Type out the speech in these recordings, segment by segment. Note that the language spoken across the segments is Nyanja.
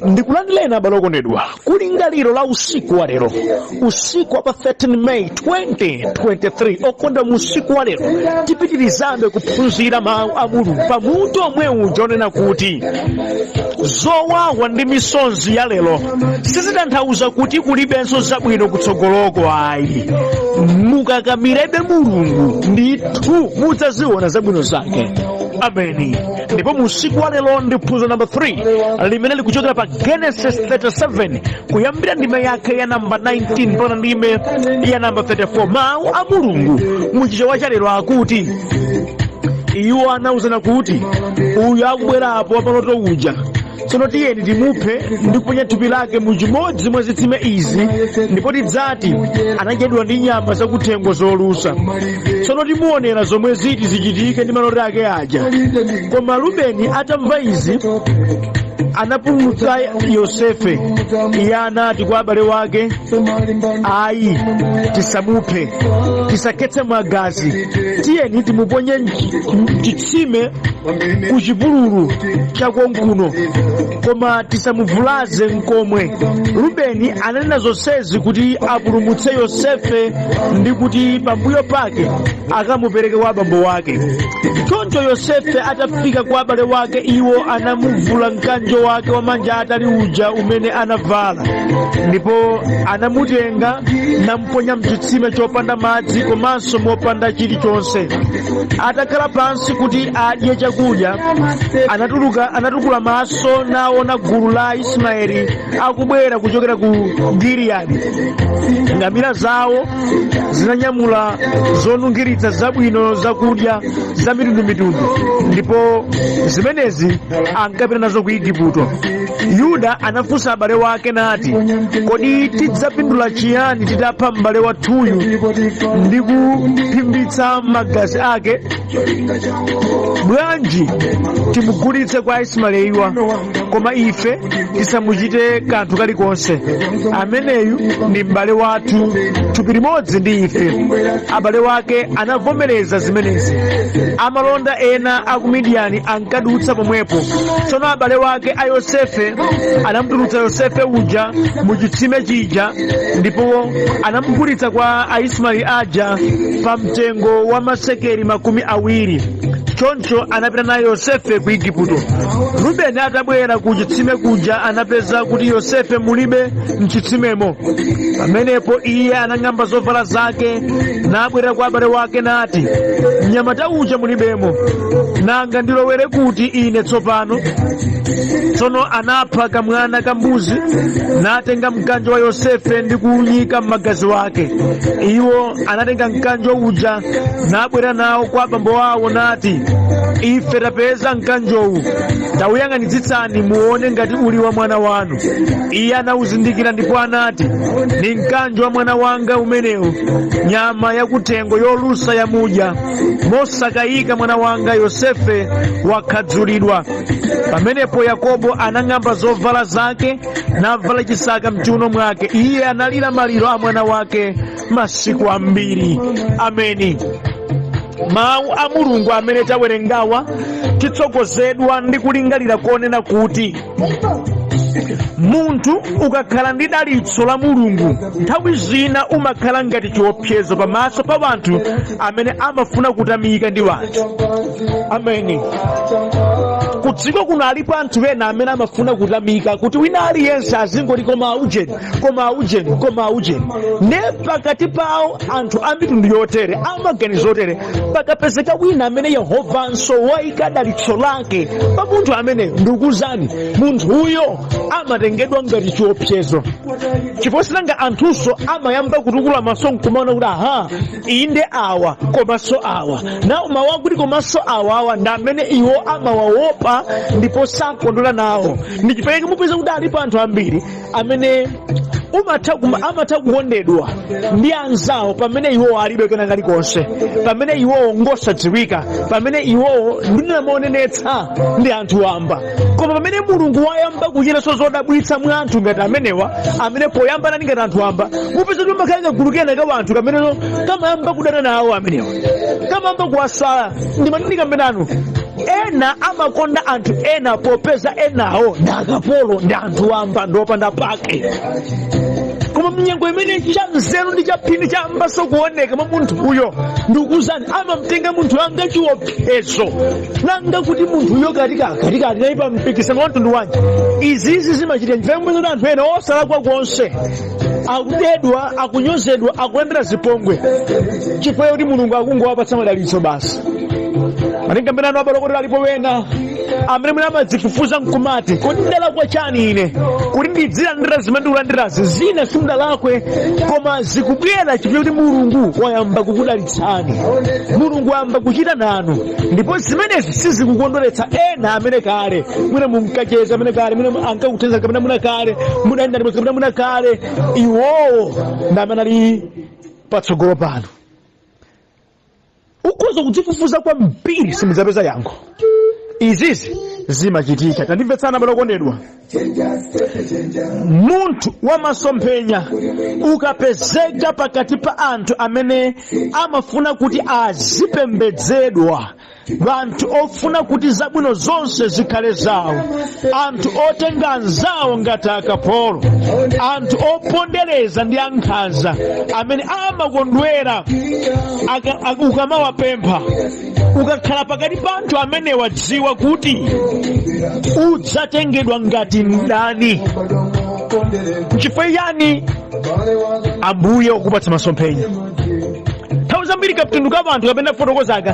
Ndikulandireni abale okondedwa kulingaliro la usiku wa lero, usiku wa pa 13 May 2023. Okondedwa, mu usiku wa lero tipitirizabe kuphunzira mawu a Mulungu pamutu omwe uja onena kuti zowawa ndi misonzi ya lero sizitanthauza kuti kulibenso zabwino kutsogoloko ayi. Mukakamirebe Mulungu, ndithu mudzaziona zabwino zake. Ameni. Ndipo mu usiku wa lero ndi phunziro namba 3 limene likuchokera pa Genesis 37 kuyambira ndime yake ya namba 19 mpaka ndime ya namba 34. Mawu a Mulungu muchichewa cha lero akuti, iwo anauzana kuti, uyu akubwerapo wamaloto uja. Tsono tiyeni timuphe ndi kuponya thupi lake mu chimodzi mwa zitsime izi, ndipo tidzati anadyedwa ndi nyama zakuthengo zolusa. Tsono timuonera zomwe ziti zichitike ndi maloto ake aja. Koma Rubeni atamva izi anapulumutsa Yosefe. Iye anati kwa abale wake, ayi, tisamuphe, tisakhetse magazi. Tiyeni timuponye mchitsime ku chipululu chakonkuno, koma tisamuvulaze nkomwe. Rubeni ananena zonsezi kuti apulumutse Yosefe ndi kuti pambuyo pake akamupereke kwa abambo wake. Choncho Yosefe atafika kwa abale wake, iwo anamuvula mkanjo wake wamanja atali uja umene anavala, ndipo anamutenga namuponya mchitsime chopanda madzi komanso mopanda chilichonse. Atakhala pansi kuti adye chakudya, anatukula maso naona gulu la Ismaeli akubwera kuchokera ku Giliyadi. Ngamira zawo zinanyamula zonunkhiritsa zabwino, zakudya za mitundumitundu, ndipo zimenezi ankapita nazo ku Igupto. Yuda anafunsa abale wake nati, kodi tidzapindula chiyani titapha m'bale wathuyu ndi kuphimbitsa magazi ake? Bwanji timugulitse kwa Aismaeliwa, koma ife tisamuchite kanthu kalikonse. Ameneyu ndi m'bale wathu, thupi limodzi ndi ife. Abale wake anavomereza zimenezi. Amalonda ena a ku Midiyani ankadutsa pomwepo. Tsono abale wake a Yosefe anamutulutsa Yosefe uja mu chitsime chija ndipo anamugulitsa kwa Aismaeli aja pa mtengo wa masekeli 20. Choncho anapita naye Yosefe ku Igupto. Rubeni atabwera ku chitsime kuja anapeza kuti Yosefe mulibe mchitsimemo. Pamenepo iye anang'amba zovala zake nabwerera kwa abale wake nati, mnyamata uja mulibemo, nanga ndilowere kuti ine tsopano? Tsono anapha kamwana ka mbuzi natenga mkanjo wa Yosefe ndi kuunyika m'magazi wake. Iwo anatenga mkanjo uja nabwera nawo kwa abambo awo nati, ife tapeza mkanjowu, tauyang'anitsitsani muone ngati uli wa mwana wanu. Iye anawuzindikira ndipo anati, ni mkanjo wa mwana wanga umenewu, nyama yakuthengo yolusa yamudya. Mosakayika mwana wanga Yosefe wakhadzulidwa. Pamenepo Yakobo anang'amba zovala zake navala chisaka mchiuno mwake. Iye analira maliro a mwana wake masiku ambiri. Ameni. Mawu a Mulungu amene tawerengawa titsogozedwa ndi kulingalira konena kuti munthu ukakhala ndi dalitso la Mulungu, nthawi zina umakhala ngati chiopsezo pamaso pa wanthu amene amafuna kutamika ndi wanthu. Ameni. Ku dziko kuno alipo anthu ena amene amafuna kutamika kuti wina aliyense azingoti koma aujeni, koma aujeni, koma aujeni. Ne pakati pawo anthu a mitundu yotere, amaganizo otere, pakapezeka wina amene Yehovanso wayika dalitso lake pa munthu ameneyo, ndikuwuzani, munthuyo amatengedwa ngati chiopsezo, chifukwa sinanga anthunso amayamba kutukula maso nkumaona kuti aha, inde awa komanso awa. Nawo mawu akuti komanso awawa ndi amene iwo amawaopa ndipo sakondwera nawo. Ndi chifukwa chake mupeza kuti alipo anthu ambiri amene amatha kukondedwa ndi anzawo pamene iwowo alibe kena kalikonse, pamene iwowo ngosadziwika, pamene iwowo ndinamonenetsa ndi anthu wamba. Koma pamene Mulungu wayamba kuchitanso zodabwitsa mwa anthu ngati amenewa, amene poyamba anali ngati anthu wamba, mupeza kuti pamakhala kagulu kena ka anthu kamene kamayamba kudana nawo amenewa, kamayamba kuwasala. Ndimati ndikambe nanu Ena amakonda anthu ena popeza enawo ndi akapolo, ndi anthu wamba, ndi opanda pake. Koma mnyengo imene cha nzeru ndi chaphindu chayambanso kuoneka mwa munthu uyo, ndikukuwuzani, amamtenga munthu anga chiopsezo, nanga kuti munthu uyo katikati nayi pa mpikisano wa mtundu wanji. Izizi zimachitika chifukwa kuti anthu ena osalakwa konse akudedwa, akunyozedwa, akulandira zipongwe chifukwa kuti Mulungu akungowapatsa madalitso basi. Malinga abale kuti alipo wena amene mwina amadzifufuza nkumati, "Kodi ndalakwa chani ine kuti ndidzilandira zimene ndikulandirazi?" Zina simudalakwe, koma zikubwera chifukwa kuti Mulungu wayamba kukudalitsani, Mulungu wayamba kuchita nanu, ndipo zimenezi sizikukondweretsa ena amene kale mwina munkacheza, amene kale mwina ankakuthandiza, kapena mwina kale munayenda limodzi, kapena mwina kale iwowo ndi amene ali patsogolo pano. Ukhoza kudzifufuza kwambiri, simudzapeza yankho. Izizi zimachitika. Tandimvetsana, abale okondedwa. Munthu wamasomphenya ukapezeka pakati pa anthu amene amafuna kuti azipembedzedwa, anthu ofuna kuti zabwino zonse zikhale zawo, anthu otenga anzawo ngati akapolo, anthu opondereza ndi ankhanza amene amakondwera ukamawapempha, ukakhala pakati pa anthu amenewa, dziwa kuti udzatengedwa ngati mdani. Nchifukwa yani Ambuye wakupatsa masomphenya? Nthawi zambiri katundu ka anthu kapena fotokozaka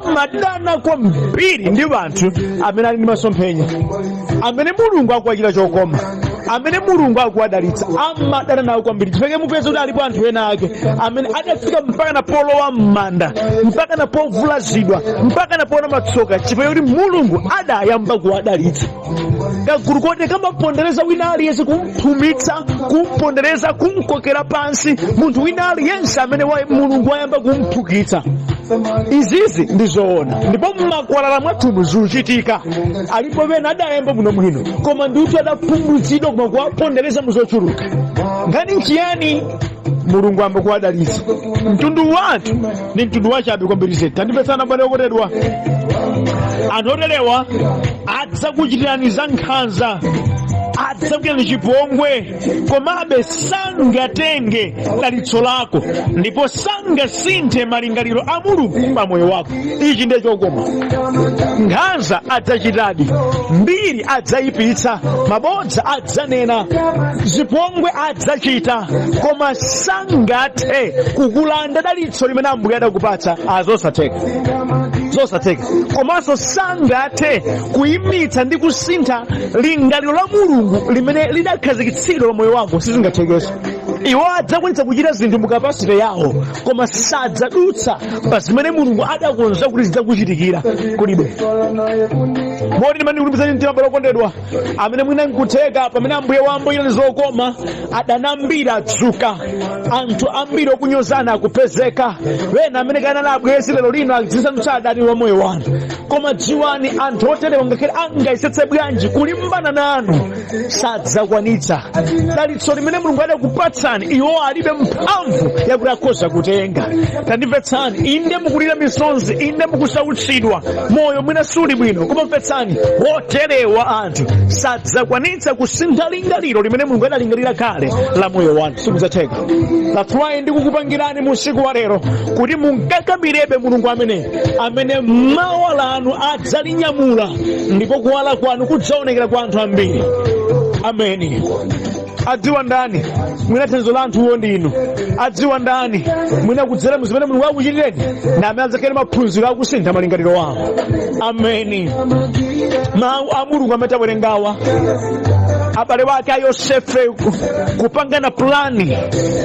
kamadana kwambiri ndi anthu amene ali ndi masomphenya, amene Mulungu akuwachita chokoma, amene Mulungu akuwadalitsa. Amadana nawo kwambiri. Chifukwa mupeza kuti alipo anthu ena ake amene adafika mpaka na polowa m'manda, mpaka na povulazidwa, mpaka na poona matsoka, chifukwa kuti Mulungu adayamba kuwadalitsa. Kagulu kote kamapondereza wina aliyense, kumphumitsa, kumpondereza, kumkokera pansi munthu wina aliyense amene Mulungu wayamba kumphukitsa. Izizi ndi zoona, ndipo mmakwalala mwathumu zikuchitika. Alipo pena adayamba bwinobwino, koma ndithu adaphumbutsidwa, koma kuwapondereza muzochuluka. Nkhani nchiyani? Mulungu amba kuwadalitsa. Mtundu wathu ni mtundu wachabe kwambiri zedi. Tandimvetsana, abale okondedwa. Anthu oterewa adzakuchitirani za nkhanza, adzakuchitirani chipongwe, komabe sangatenge dalitso lako ndipo sangasinthe malingaliro a Mulungu pa moyo wako. Ichi ndiye chokoma. Nkhanza adzachitadi, mbiri adzayipitsa, mabodza adzanena, zipongwe adzachita, koma sangathe kukulanda dalitso limene Ambuye adakupatsa. Azosatheka, zosatheka. Komanso sangathe kuyimitsa ndi kusintha lingaliro la Mulungu limene lidakhazikitsidwa pa moyo wako. Sizingathekenso. Iwo adzakwanitsa kuchita zinthu mu capacity yawo, koma sadzadutsa pa zimene Mulungu adakonza kuti zidzakuchitikira. Kulibe. Moti ndimandikulimbitsani mtima, abale okondedwa, amene mwina nkutheka pamene Ambuye wamboyira zokoma, adani ambiri adzuka, anthu ambiri okunyozana akupezeka, wena amene kana na abwezi lero lino adzisandutsa adani wa moyo wanu. Koma dziwani, anthu oterewa ngakhale angayesetse bwanji kulimbana nanu, sadzakwanitsa. Dalitso limene Mulungu adakupatsani, iwo alibe mphamvu yakuti akhoza kutenga. Tandimvetsani. Inde mukulira misonzi, inde mukusautsidwa, moyo mwina suli bwino, koma mvetsani, woterewa anthu sadzakwanitsa kusintha lingaliro limene Mulungu adalingalira kale la moyo wanu. Sikudzatheka. That's why ndikukupangirani mu usiku wa lero kuti munkakamirebe Mulungu amene mawa lanu adzalinyamula, ndipo kuwala kwanu kudzaonekera kwa anthu ambiri. Ameni. Adziwa ndani, mwina thandizo la anthuwo ndinu? Adziwa ndani, mwina kudzera mu zimene Mulungu akuchitireni ndi amene adzakhale maphunziro akusintha malingaliro awo? Ameni. Mawu a Mulungu amene tawerengawa, abale wake a Yosefe kupangana plani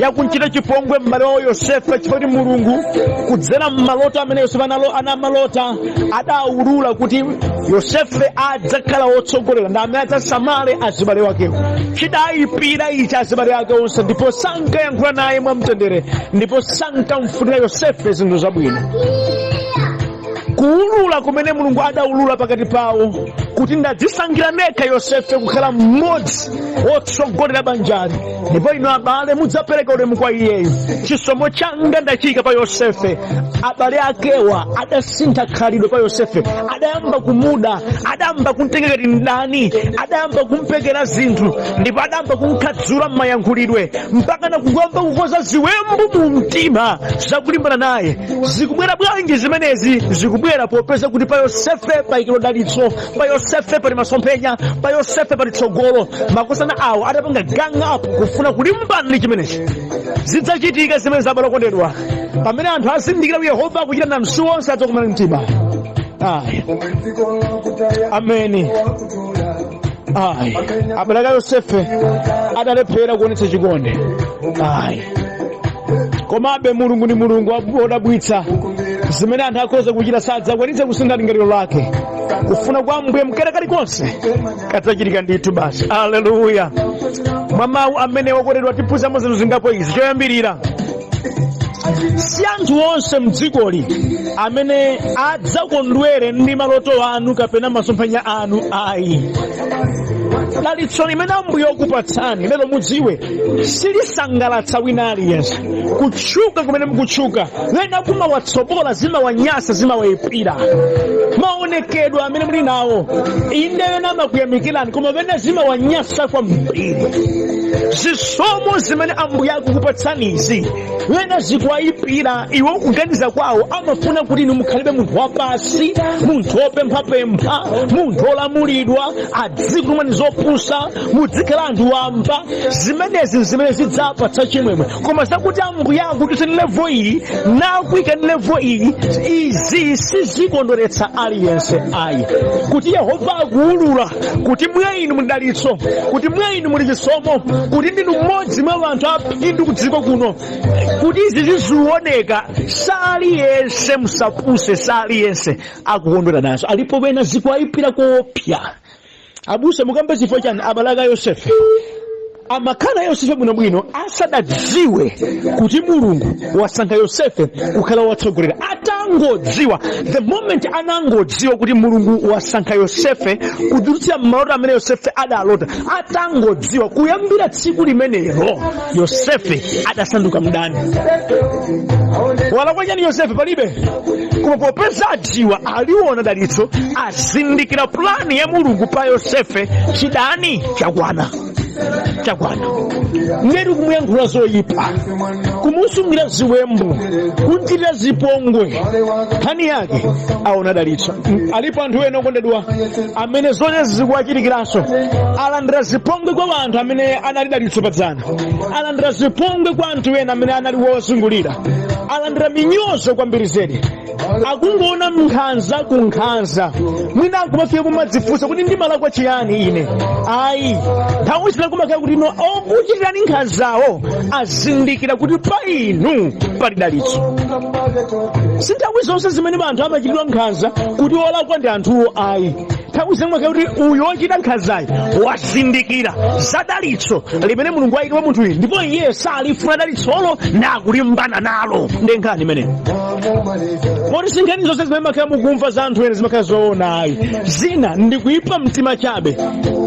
yakunchita chipongwe m'bale wawo Yosefe, chifukwa kuti Mulungu kudzera m'maloto amene Yosefe anamalota adawulula kuti Yosefe adzakhala wotsogolera ndi amene adzasamale azibale wakewo. Chidayipira ichi azibale ake onse, ndipo sankayankhula naye mwamtendere, ndipo sankamfunira Yosefe zinthu zabwino. Kuulula kumene Mulungu adaulula pakati pawo kuti ndadzisankhira ndekha Yosefe kukhala mmodzi wotsogolera banjali, ndipo inu abale mudzapereka ulemu kwa iyeyo. Chisomo changa ndachiyika pa Yosefe. Abale akewa adasintha khalidwe pa Yosefe, adayamba kumuda, adayamba kumtenga ngati mdani, adayamba kumpekera zinthu, ndipo adayamba kumkhadzula m'mayankhulidwe, mpaka nakuyamba kukonza ziwembu mu mtima zakulimbana naye. Zikubwera bwanji zimenezi? Zikubwera popeza kuti pa Yosefe payikidwa dalitso, pa Yosefe pali masomphenya, pa Yosefe pali tsogolo. Makosana awo adapanga gang up kufuna kulimbana ndi chimenechi. Zidzachitika zimene, abale okondedwa, pamene anthu azindikira kuti Yehova akuchita nanu, si onse adzakumana mtima. Ayi, ameni. Ayi, abale ake a Yosefe adalephera kuonetsa chikondi. Ayi, komabe Mulungu ndi Mulungu wodabwitsa. Zimene anthu akhoza kuchita sadzakwanitsa kusintha lingaliro lake. Kufuna kwa Ambuye mkera kalikonse kadzachitika ndithu basi. Aleluya! Mwa mawu amene, okondedwa, tiphunzamo zinthu zingapo izi. Choyambirira, si anthu onse mdzikoli amene adzakondwere ndi maloto anu kapena masomphenya anu, ayi. Dalitso limene Ambuye okupatsani lero, mudziwe, silisangalatsa wina aliyense. Kutchuka kumene mukutchuka, wena kumawatsobola, zimawanyasa, zimawayipira. Maonekedwe amene muli nawo, inde, wena amakuyamikirani, koma wena zimawanyasa kwambiri. Zisomo zimene Ambuye akukupatsanizi, wena zikuwayipira. Iwe kuganiza kwawo amafuna kuti inu mukhalibe munthu wapasi, munthu wopemphapempha, munthu wolamulidwa, adzikumani zopusa, muzikhala anthu wamba. Zimenezi zimene zidzapatsa chimwemwe. Koma zakuti Ambuye akuti ni level iyi nakuika ni level iyi, izi sizikondweretsa aliyense, ayi. Kuti Yehova akuwulula kuti mwa inu muli dalitso, kuti mwa inu muli chisomo, kuti ndinu mmodzi mwa anthu aphindu ku dziko kuno, kuti izi zizioneka, saliyense, musapuse, saliyense akukondwera nazo. Alipo wena zikuwayipira koopsa. Abusa, mukambe chifukwa chani? Abale ake a Yosefe amakhala Yosefe bwinobwino asadadziwe kuti Mulungu wasankha Yosefe kukhala watsogolera. Atangodziwa, the moment anangodziwa kuti Mulungu wasankha Yosefe kudutsira maloto amene Yosefe adalota, atangodziwa, kuyambira tsiku limenelo Yosefe adasanduka mdani. Walakwa chani Yosefe? Palibe. Koma popeza adziwa, aliona dalitso, azindikira plani ya Mulungu pa Yosefe, chidani chakwana, chakwana. Ngati kumuyankhula zoyipa, kumusungira ziwembu, kumchitira zipongwe, nkhani yake aona dalitso. Alipo anthu ena, okondedwa, amene zonse zikuwachitikiranso. Alandira zipongwe kwa anthu amene anali dalitso padzana, alandira zipongwe kwa anthu ena amene anali wozungulira, alandira minyozo kwambiri zedi, akungoona nkhanza ku nkhanza. Mwina akumafika kumadzifunsa kuti ndimalakwa chiyani ine? Ayi, nthawi zina kumakhala kuti ino okuchitirani nkhanzawo azindikira kuti pa inu pali dalitso. Si nthawi zonse zimene anthu amachitidwa nkhanza kuti olakwa ndi anthuwo, ayi. Nthawi zimwe kuti uyu wochita nkhanzayi wazindikira za dalitso limene Mulungu ayika pa munthu uyu, ndipo iye salifuna dalitsolo nakulimbana nalo. Ndi nkhani imeneyo. Moti si nkhani zonse zimene makhala mukumva za anthu ena zimakhala zoona, ayi. Zina ndikuipa mtima chabe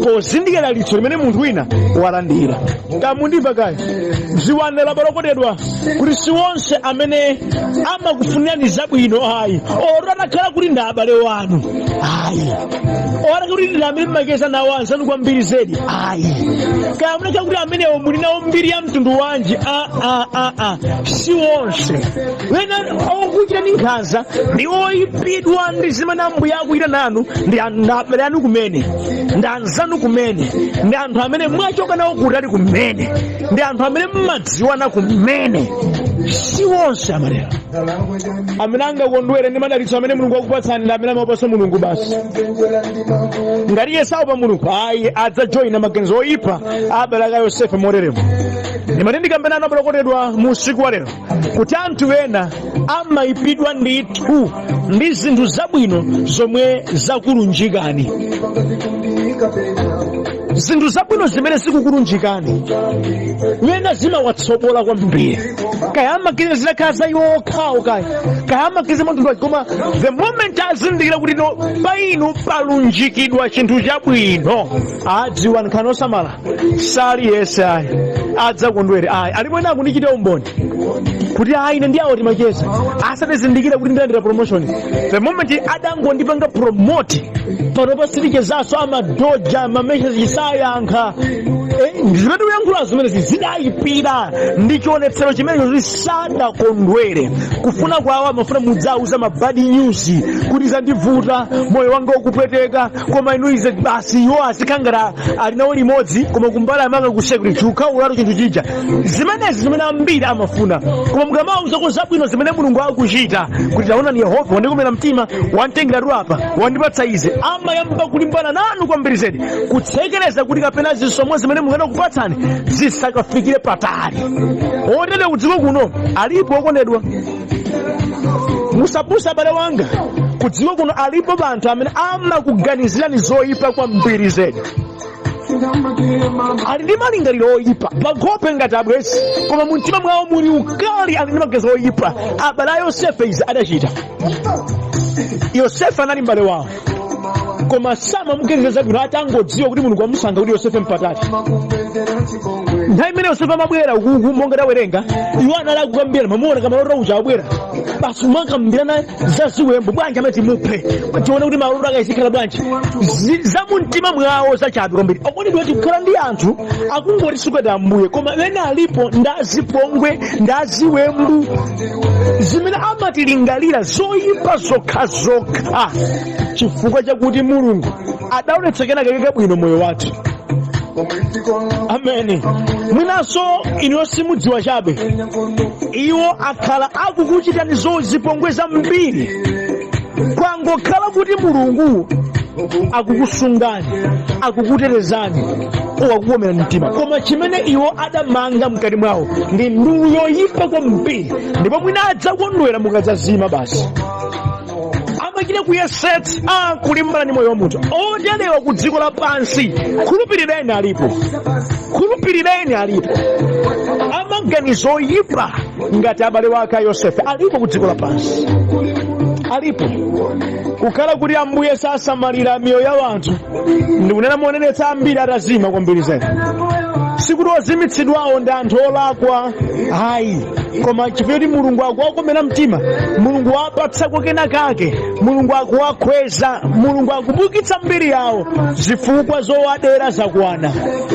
pozindikira dalitso limene munthu wina walandira. Kamundimva kaya ziwanda, abale okondedwa, kuti si onse amene amakufunirani zabwino, ayi. Oro atakhala kuti ndi abale wanu, ayi. Ora kuti ndi amene mmakeza nawo, anzanu kwambiri zedi, ayi. Kaya munakhala kuti amenewo muli nawo mbiri ya mtundu wanji, a a a a si onse. Wena okuchitani nkhanza ndi oyipidwa ndi zimene Ambuye akuchita nanu, ndi abale anu kumene, ndi anzanu kumene, ndi anthu amene mwachoka nawo kutali kumene, ndi anthu amene mmadziwana kumene. Si onse amatero. Amene angakondwere ndi madalitso amene Mulungu akupatsani ndi amene amapatsa Mulungu basi. Ngati iye saopa Mulungu, ayi, adzajoyina maganizo oyipa a abale ake a Yosefe. Moteremo ndimati ndikambe nanu, abale okondedwa, mu usiku wa lero, kuti anthu ena amayipidwa ndithu ndi zinthu zabwino zomwe zakulunjikani. Zinthu zabwino zimene zikukulunjikani, wena zimawatsobola kwambiri. Kaya amaganiza zidakhala za iwo okhawo, kaya amaganiza mtundu wake, koma the moment azindikira kuti no, pa inu palunjikidwa chinthu chabwino, adziwa nkhani osamala sali yese ayi adzakondwere ayi. Alipo ena akundichitira umboni kuti ayi, ine ndi awo timacheza asadazindikira kuti ndilandira promotion. The moment adangondipanga promote, panopa sitichezaso, amadoja mamessages sayankha. Zimene tikuyankhula zimene zidayipira ndi chionetsero chimenecho kuti sadakondwere. Kufuna kwawo amafuna mudzauza ma bad news kuti zandivuta, moyo wanga ukupweteka, koma inu ize basi. Iwo azikhangata ali nawo limodzi, koma kumbali amanga kuseka kuti chikhaulatu chinthu chija. Zimenezi zimene ambiri amafuna, koma mukamawuzako zabwino zimene Mulungu akuchita, kuti taonani, Yehova wandikomera mtima, wanditengeratu apa, wandipatsa ize, amayamba kulimbana nanu kwambiri zedi, kutsekereza kuti kapena zisomo zimene Mulungu anakupatsani zisakafikire patali. Otere kudziko kuno alipo, okondedwa. Musapusa, abale wanga, kudziko kuno alipo anthu amene amakuganizirani zoyipa kwambiri zedi, ali ndi malingaliro oyipa pankhope ngati abwezi, koma mumtima mwawo muli ukali, ali ndi maganizo oyipa. Abale a Yosefe izi adachita. Yosefe anali m'bale wawo, koma samamuganiza zabwino atangodziwa kuti Mulungu wamusankha kuti Yosefe mpatali. Nthawi imene Yosefe amabwera ukuku, monga tawerenga, iwo anali akukambirana, mamuona kamaloto uja abwera, basi umakambirana za ziwembu, bwanji amene timuphe, tione kuti maloto akayizikhala bwanji. Za mumtima mwawo zachabe kwambiri. Okondedwa, tikukhala ndi anthu akungoti sukati Ambuye, koma ena alipo ndazipongwe, ndaziwembu, zimene amatilingalira zoyipa zokhazokha chifukwa chakuti Mulungu adaonetsa kena kake kabwino moyo wathu. Amene mwinanso inuyo simudziwa chabe, iwo akhala akukuchitani zipongwe zambiri, kwangokhala kuti Mulungu akukusungani, akukutetezani, akukukomera mtima. Koma chimene iwo adamanga mkati mwawo ndi ndulu yoyipa kwambiri, ndipo mwina adzakondwera mukadzazima basi. Amachita kuyesetsa kulimbana ndi moyo wa munthu. Oterewa ku dziko lapansi, khulupirireni alipo, khulupirireni alipo. Amaganizo oyipa ngati abale wake a Yosefe alipo ku dziko lapansi, alipo. Kukhala kuti Ambuye sasamalira miyoyo ya anthu, ndikunena monenetsa, ambiri atazima kwambiri zedi. Sikuti ozimitsidwawo ndi anthu olakwa ayi, koma chifukwa kuti Mulungu akuwakomera mtima, Mulungu wapatsako kena kake, Mulungu akuwakweza, Mulungu akubukitsa mbiri yawo. Zifukwa zowadera zakwana,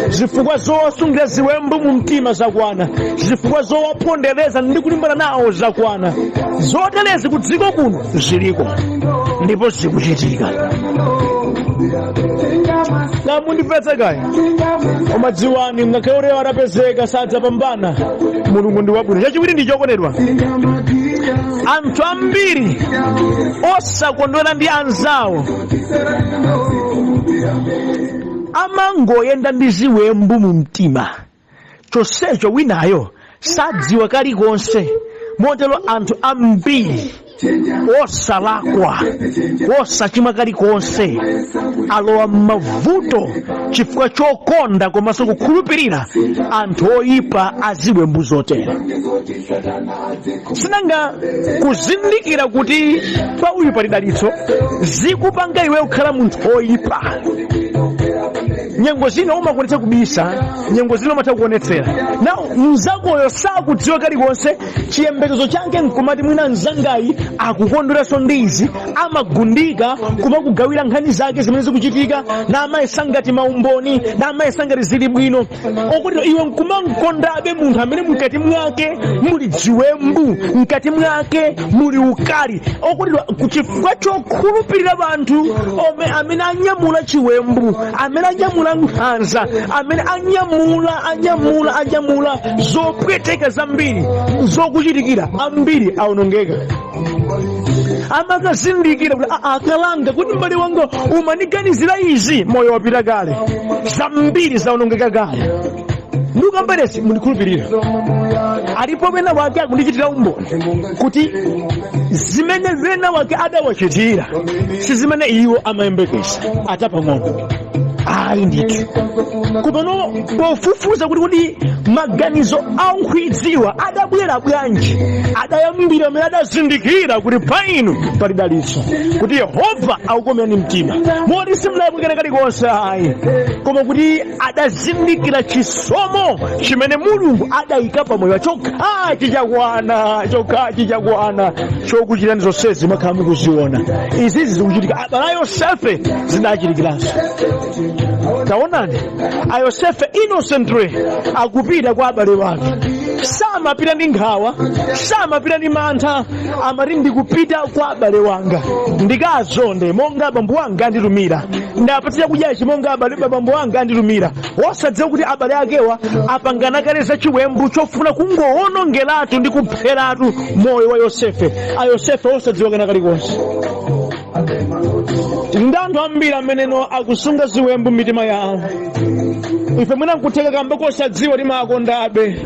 zifukwa zowasungira ziwembu mu mtima zakwana, zifukwa zowapondereza ndi kulimbana nawo zakwana. Zoterezi ku dziko kuno ziliko ndipo zikuchitika. Namundipetse kaya, koma dziwani, ngakhale uleyo atapezeka sadzapambana. Mulungu ndi wabwino. Chachiwiri ndi chokondedwa, anthu ambiri osakondwera ndi anzawo amangoyenda ndi ziwembu mu mtima, chonsecho winayo sadziwa kalikonse. Motero anthu ambiri osalakwa, osachimwa kalikonse, alowa m'mavuto chifukwa chokonda komanso kukhulupirira anthu oyipa aziwembu zotere. Sinanga kuzindikira kuti pa uyu pali dalitso zikupanga iwe kukhala munthu oyipa. Nyengo zina umakwanitsa kubisa, nyengo zina umatha kuonetsera. Nawo mnzakoyo sakudziwa kalikonse, chiyembekezo chake nkumati mwina mnzangayi akukondweranso ndi izi, amagundika kumakugawira nkhani zake zimene zikuchitika, namayesa ngati maumboni, namayesa ngati zili bwino. Okuti iwe nkumankondabe munthu amene mkati mwake muli dziwembu, mkati mwake muli ukali. Okuti chifukwa chokhulupirira anthu omwe amene anyamula chiwembu, amene anyamula nkhanza, amene anyamula zopweteka zambiri zokuchitikira, ambiri awonongeka. Amakazindikira kuti akalanga kuti m'bale wanga umaniganizira izi, moyo wapita kale, zambiri zawonongeka kale. Ndikamberesi, mundikhulupirira, alipo wena wake akundichitira umboni kuti zimene wena wake adawachitira si zimene iwo amayembekeza atapang'ono. Ayi ndithu. Komano pofufuza kuti kuti maganizo ankhwidziwa adabwera bwanji, adayambira amene adazindikira kuti pa inu pali dalitso, kuti Yehova akukomerani mtima, moti simudalakwikana kalikonse ayi, koma kuti adazindikira chisomo chimene Mulungu adayika pamoyo. Chokhachi chakwana, chokhachi chakwana chokuchitani zonsezi makhala mukuziona izizi zikuchitika. Abale a Yosefe zidachitikiranso. Taonani, a Yosefe innocently akupita kwa abale wake, samapita ndi nkhawa, samapita ndi mantha, amati, "Ndikupita kwa abale wanga, ndikazonde monga abambo anga anditumira, ndapatse chakudyachi monga abale abambo anga anditumira," osadziwa kuti abale akewa apangana kale za chiwembu chofuna kungowonongeratu ndi kupheratu moyo wa Yosefe. A Yosefe osadziwa kena kalikonse. Tili ndi anthu ambiri ameneno akusunga ziwembu m'mitima yawo. Ife mwina nkutheka kamba kosadziwa timakondabe,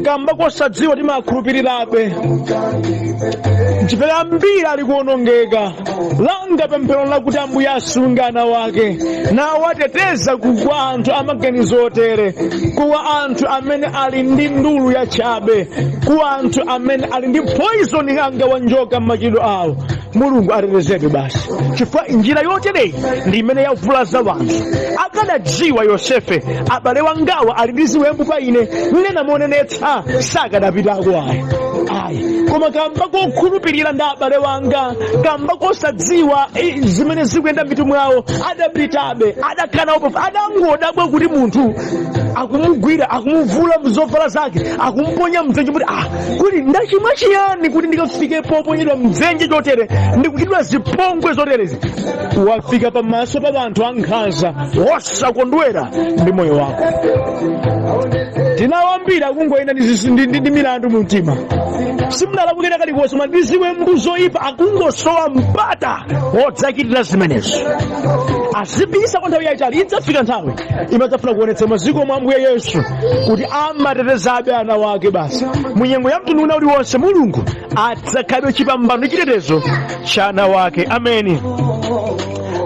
kamba kosadziwa timakhulupirirabe, chifukwa ambiri ali kuonongeka. Langa pemphero lakuti Ambuye asunge ana wake nawateteza kwa anthu amaganizo otere, kuwa anthu amene ali ndi ndulu yachabe, kuwa anthu amene ali ndi poison anga wa njoka m'machidwe awo. Mulungu atetezedwe basi, chifukwa njira yotereyi ndi imene yavulaza wanthu. Akadadziwa Yosefe, abale wangawa ali ndi ziwembu pa ine, nena monenetsa, sakadapitako ayi, ayi. Koma kamba kokhulupirira ndi abale wanga, kamba kosadziwa zimene zikuyenda m'mitu mwawo, adapitabe. Adakhala nawo, adangodabwa kuti munthu akumugwira, akumuvula zovala zake, akumponya mdzenje, kuti, "Ah, kuti ndachimwa chiyani kuti ndikafike poponyedwa mdzenje chotere, ndikuchitidwa zipongwe zoterezi?" Wafika pamaso pa anthu ankhanza wosakondwera ndi moyo wako. Tinawo ambiri akungoyenda ndi milandu mu mtima. Simunalakwikira kalikonse, koma ndi ziwembu zoyipa, akungosowa mpata wodzachitira zimenezo. Azibisa kwa nthawi yayitali, idzafika nthawi imadzafuna kuonetsa maziko mwa Ambuye Yesu kuti amatetezabe ana wake basi. Munyengo ya mtundu una uliwonse, Mulungu adzakhalabe chipambano ndi chitetezo cha ana wake. Ameni.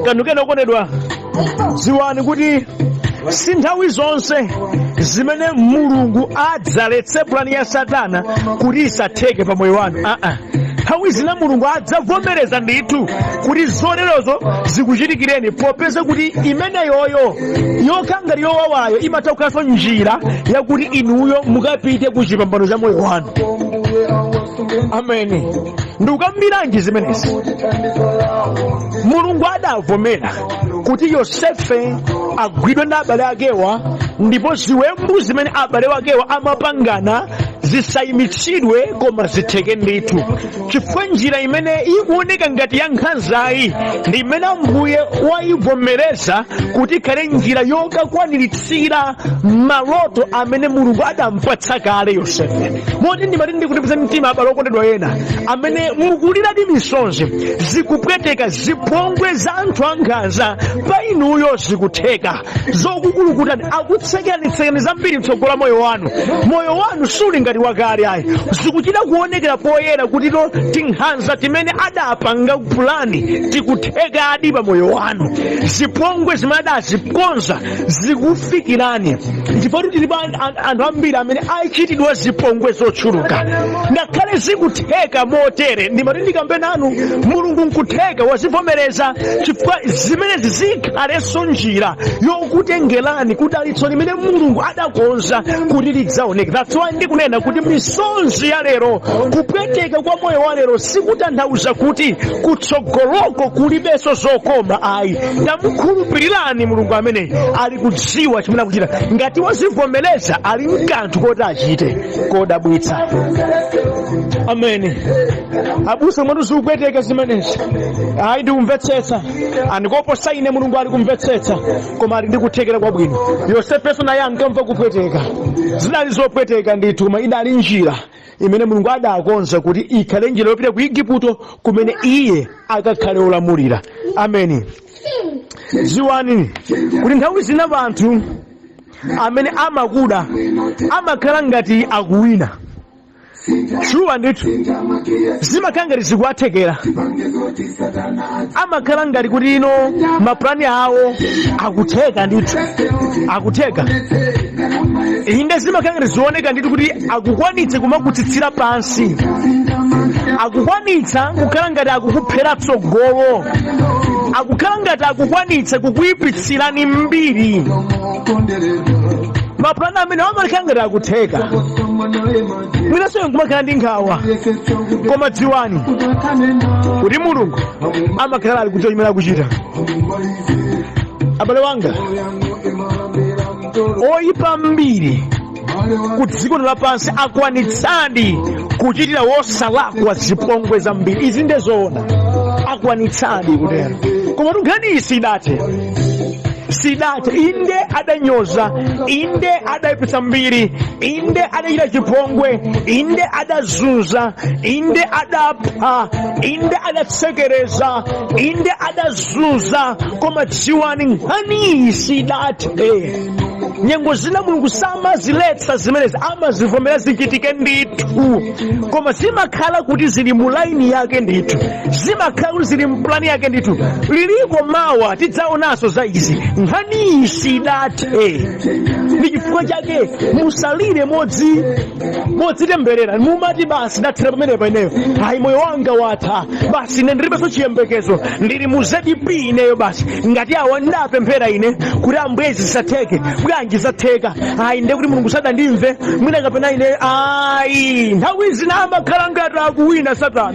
Kanthu kena, okondedwa, dziwani kuti si nthawi zonse zimene Mulungu adzaletse pulani ya Satana kuti isatheke pa moyo wanu. Aa, nthawi zina Mulungu adzavomereza ndithu kuti zoterozo zikuchitikireni, popeza kuti imeneyoyo yokha ngati yowawayo imatha kukhalanso njira yakuti inuyo mukapite ku chipambano cha moyo wanu. Ameni. Ndikukambiranji zimenezi? Mulungu adavomera kuti Yosefe agwidwe ndi abale akewa, ndipo ziwembu zimene abale akewa amapangana zisayimitsidwe, koma zitheke ndithu, chifukwa njira imene ikuoneka ngati ya nkhanzayi ndi imene Ambuye wayivomereza kuti ikhale njira yokakwaniritsira maloto amene Mulungu adampatsa kale Yosefe. Moti ndimati ndikutipeza mtima, abale okondedwa ena amene mukuliradi misonzi, zikupweteka, zipongwe za anthu ankhanza pa inuyo zikutheka, zokukulukutani, akutsekeranitsekani zambiri mtsogolo la moyo wanu. Moyo wanu suli ngati wakale ayi. Zikuchita kuonekera poyera kuti to tinkhanza timene adapanga pulani tikuthekadi pa moyo wanu, zipongwe zimene adazikonza zikufikirani, chifukwa tilipo anthu ambiri amene achitidwa zipongwe zochuluka. Ngakhale zikutheka motere, ndimati ndikambe nanu, Mulungu nkutheka wazivomereza, chifukwa zimenezi zikhalenso njira yokutengerani kudalitso limene Mulungu adakonza kuti lidzaoneke. That's why ndikunena kuti misonzi ya lero, kupweteka kwa moyo wa lero, sikutanthauza kuti kutsogoloko kulibenso zokoma ayi. Tamukhulupirirani Mulungu amene ali kudziwa chimene akuchita. Ngati wazivomereza, ali mkanthu koti achite kodabwitsa. Amene abusa mwatu zikupweteka zimenezi, ayi, ndikumvetsetsa, andikoposa ine. Mulungu ali kumvetsetsa, koma ali ndi kuthekera kwabwino. Yosefenso naye ankamva kupweteka, zinali zopweteka ndithu, koma idali njira imene Mulungu adakonza kuti ikhale njira yopita ku Igupto kumene iye akakhale olamulira. Ameni. Dziwani kuti nthawi zina anthu amene amakuda amakhala ngati akuwina. Shuwa ndithu, zimakhala ngati zikuwathekera, amakhala ngati kuti ino mapulani awo akutheka ndithu, akutheka. Inde, zimakhala ngati zioneka ndithu kuti akukwanitsa kumakutsitsira pansi, akukwanitsa kukhala ngati akukuphera tsogolo, akukhala ngati akukwanitsa kukuyipitsirani mbiri. Mapulani amene amakhala ngati akutheka, mwinanso nkumakhala ndi nkhawa, koma dziwani kuti Mulungu amakhala ali kudziwa chimene akuchita. Abale wanga, oyipa mbiri ku dziko lapansi akwanitsadi kuchitira wosalakwa zipongwe zambiri. Izi ndi zoona, akwanitsadi kutero, koma nkhani iyi sidathe, sidathe. Inde adanyoza, inde adayipitsa mbiri, inde adachita chipongwe, inde adazunza, inde adapha, inde adatsekereza, inde adazunza, koma dziwani nkhani iyi sidathe. Nyengo zina Mulungu samaziletsa zimenezi, amazivomera zichitike ndithu, koma zimakhala kuti zili mu laini yake ndithu, zimakhala kuti zili mpulani yake ndithu. Liliko mawa tidzaonanso za izi. Nkhani iyi sidathe. Ndi chifukwa chake musalire modzitemberera, mumati basi ndathera pamenepa ineyo, ayi, moyo wanga watha basi, ine ndilibenso chiyembekezo, ndili mu ZP ineyo basi. Ngati awa ndapemphera ine kuti Ambuye zisatheke, bwanji zatheka? Ayi, ndiye kuti Mulungu sadandimve mwina kapena ine ayi. Nthawi zina amakhala ngati akuwina Satana,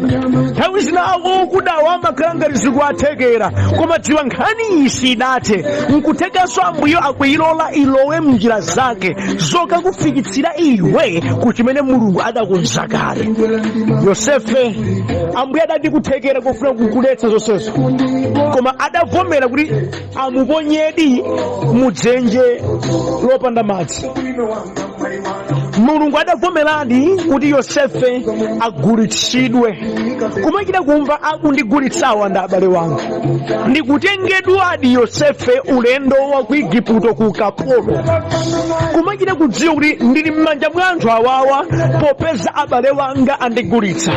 nthawi zina akudawa amakhala ngati zikuwathekera, koma dziwa nkhani iyi sidathe. Nkuthekanso Ambuye akuyilola ilowe mnjira zake zokakufikitsira iwe ku chimene Mulungu adakonza kale. Yosefe, Ambuye adati kuthekera kofuna kukuletsa zonsezo, koma adavomera kuti amuponyedi mudzenje lopanda madzi. Mulungu adavomeradi kuti Yosefe agulitsidwe, kumachita kumva akundigulitsawa ndi abale wanga, ndikutengedwadi Yosefe ulendo wa ku Igupto ku ukapolo, kumachita kudziwa kuti ndili m'manja mwa anthu awawa popeza abale wanga andigulitsa.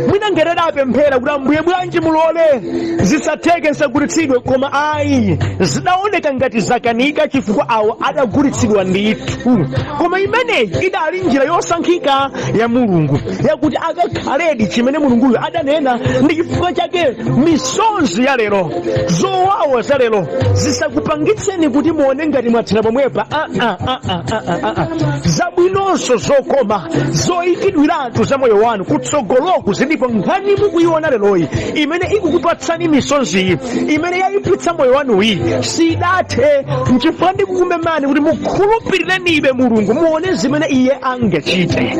Mwina ngati adapemphera kuti Ambuye bwanji mulole zisatheke, nsagulitsidwe, koma ayi, zidaoneka ngati zakanika chifukwa awo adagulitsidwa ndithu. Koma imeneyi idali njira yosankhika ya Mulungu yakuti akakhaledi chimene Mulunguyo adanena. Ndi chifukwa chake misonzi ya lero, zowawa za lero zisakupangitseni kuti muone ngati mwathera pomwepa. Ah, ah, ah, ah, ah, ah, ah. Zabwinonso zokoma zoyikidwiratu za moyo wanu kutsogoloku zilipo. Nkhani mukuiona leroyi imene ikukupatsani misonziyi, imene yayipitsa moyo wanuyi, sidathe. Nchifukwa ndikukumemani kuti mukhulupirirenibe Mulungu, muone zimene iye angachite.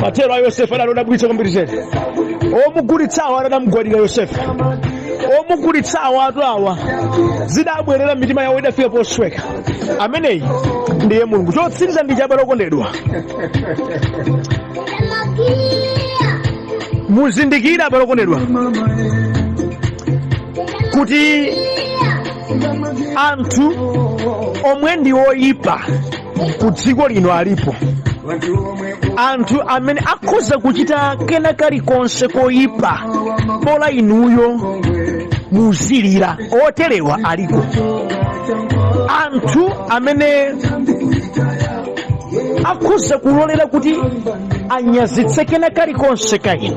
Mathero a Yosefe adali odabwitsa kwambiri zedi. Omugulitsawo adamugwadira Yosefe, omugulitsawo atu awa zidabwerera, mitima yawo idafika posweka. Ameneyi ndiye Mulungu. Chotsiriza ndi cha, abale okondedwa, muzindikire, abale okondedwa, kuti anthu omwe ndi oyipa ku dziko lino alipo, anthu amene akhoza kuchita kena kalikonse koyipa bola inuyo muzilira. Oterewa aliko, anthu amene akhoza kulolera kuti anyazitse kena kalikonse ka inu,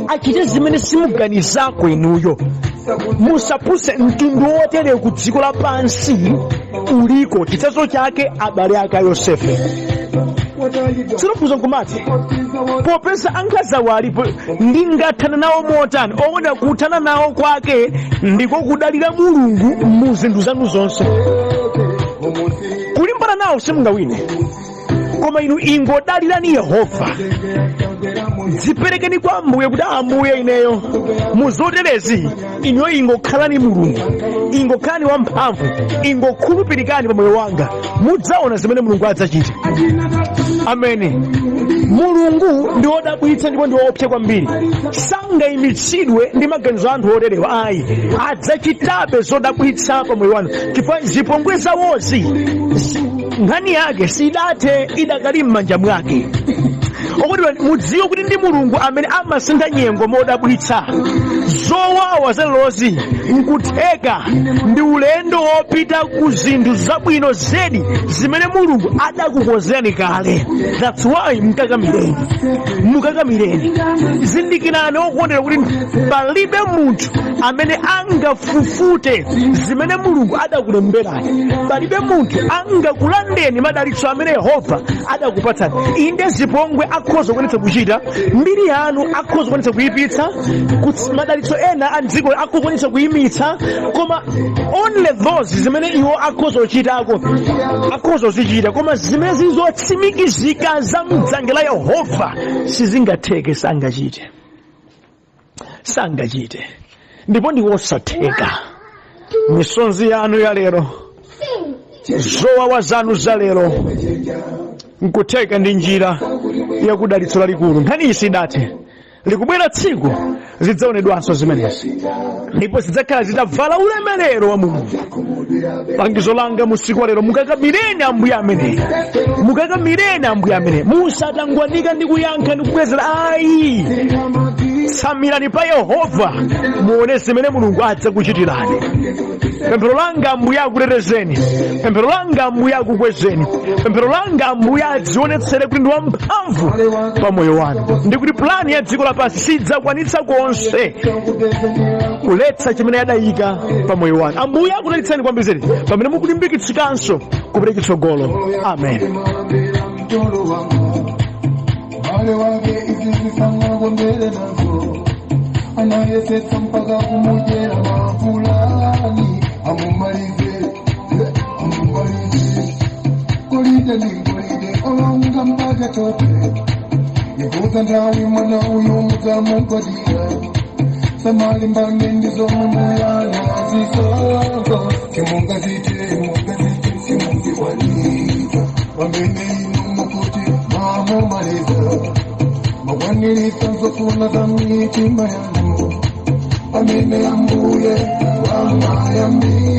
achite zimene simuganizako inuyo. Musapuse, mtundu wotere ku dziko lapansi uliko. Chitsanzo chake abale ake a Yosefe. Tsono nkumati popeza ankhanzawo alipo, ndingathane nawo motani? Owona kuthana nawo kwake ndiko kudalira Mulungu mu zinthu zanu zonse. Kulimbana nawo simungawine, koma inu ingodalirani Yehova, dziperekeni kwa Ambuye kuti Ambuye, ineyo muzoterezi inuyo ingokhalani Mulungu, ingokhalani wamphamvu, ingokhulupirikani pa moyo wanga, mudzaona zimene Mulungu adzachita. Amene Mulungu ndi wodabwitsa ndipo ndi woopsa kwambiri, sangayimitsidwe ndi maganizo a anthu oterewa ayi. Adzachitabe zodabwitsa pa moyo wanu chifukwa zipongwe zawozi Nkhani yake sidathe, idakali m'manja mwake. Okondedwa, mudziwe kuti ndi Mulungu amene amasintha nyengo modabwitsa. Zowawa zalerozi nkutheka ndi ulendo wopita ku zinthu zabwino zedi zimene Mulungu adakukonzerani kale. That's why mkakamireni, mukakamireni. Zindikirani, okondedwa, kuti palibe munthu amene angafufute zimene Mulungu adakulemberani. Palibe munthu angakulandeni madalitso amene Yehova adakupatsani. Inde, zipongwe akhoza kukwanitsa kuchita, mbiri yanu akhoza kukwanitsa kuyipitsa, madalitso ena a dziko akhoza kukwanitsa kuyimitsa, koma only those zimene iwo akhoza kuchitako akhoza kuzichita, koma zimene zili zotsimikizika za mdzanja la Yehova sizingatheke, sangachite, sangachite, ndipo ndi wosatheka. Misonzi yanu ya lero, zowawa zanu za lero, nkutheka ndi njira yakudalitso lalikulu. Nkhani iyi sidathe. Likubwera tsiku zidzaonedwanso zimenezi, ndipo zidzakhala zitavala ulemerero wa Mulungu. Langizo langa musiku wa lero: mukakamireni Ambuye ameneyi, mukakamireni Ambuye ameneyi. Musatangwanika ndi kuyankha ndi kubwezera, ayi. Tsamirani pa Yehova, muone zimene Mulungu adzakuchitirani. Pemphero langa, Ambuye akutetezeni. Pemphero langa, Ambuye akukwezeni. Pemphero langa, Ambuye adzionetsere kuti ndi wamphamvu pa moyo wanu, ndi kuti pulani ya dziko lapansi sidzakwanitsa konse kuletsa chimene adayika pa moyo wanu. Ambuye akudalitseni kwambiri zedi pamene mukulimbikitsikanso kupita chitsogolo. Amen. Mtolo wangu wale wake izizisangakondele nazo, anayesetsa mpaka kumujera mapulani amumalize, amumalize. Golide ni golide olonga mpaka tope ikuza nthawi mwana uyu mudzamugwadira. Samalimbane ndizomwe muyana zisogo simungazite, mungazite simunziwanita pamene inu mukuti mamumaliza makwanilisa zofuna za mitima yanu pamene Ambuye wamayambisa.